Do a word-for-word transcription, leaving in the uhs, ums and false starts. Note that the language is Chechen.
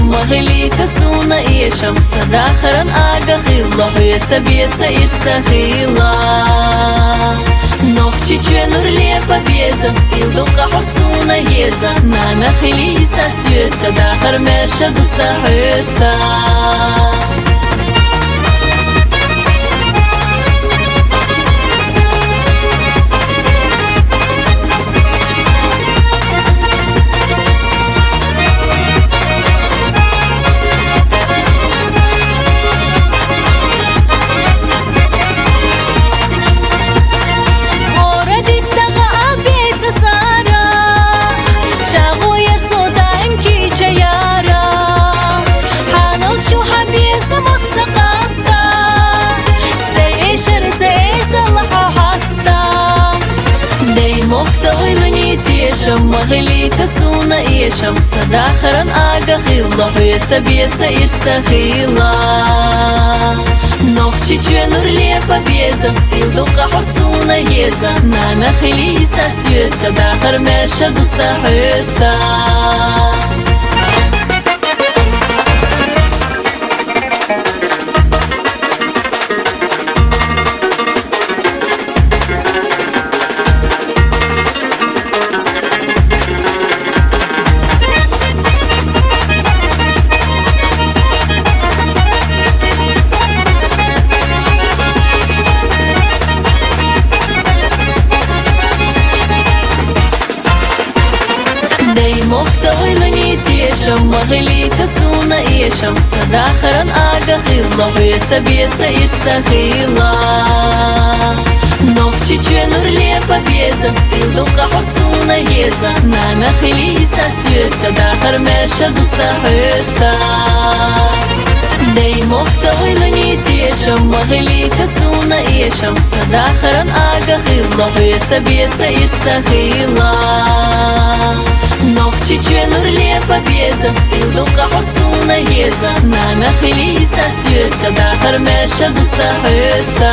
Ма гӀиллита суна эшам, са дахаран агахъ илла, хӀуьца беса ирс ца хилла. Нохчийчоь нур лепа безам, цӀийл дукха хьо суна еза, нана хили йиса соьца, дахар маьрша ду са хьоьца. Хора диттагъа а бецӀа цара, чӀагӀо я со даим кийча яра. Хьанал чу хьан беза мах ца къаста, сай эшар ца эсала хьо хьаста. Дай мохк са гӀойлани тешам, ма гӀиллита суна эшам, са дахаран агахъ илла, хӀуьца беса ирс ца хилла. Нохчийчоь нур лепа безам, цӀийл дукха хьо суна еза, нана хили йиса соьца, дахар маьрша ду са хьоьца. Дай мохк са гӀойлани тешам, ма гӀиллита суна эшам, са дахаран агахъ илла, хӀуьца беса ирс ца хилла. Нохчийчоь нур лепа безам, цӀийл дукха хьо суна еза, нана хили йиса соьца, дахар маьрша ду са хьоьца. Дай мохк са гӀойлани тешам, ма гӀиллита суна эшам, са дахаран агахъ илла, хӀуьца беса ирс ца хилла. Нохчийчоь нур лепа безам, цӀийл дукха хьо суна еза, нана хили йиса соьца, дахар маьрша ду са хьоьца.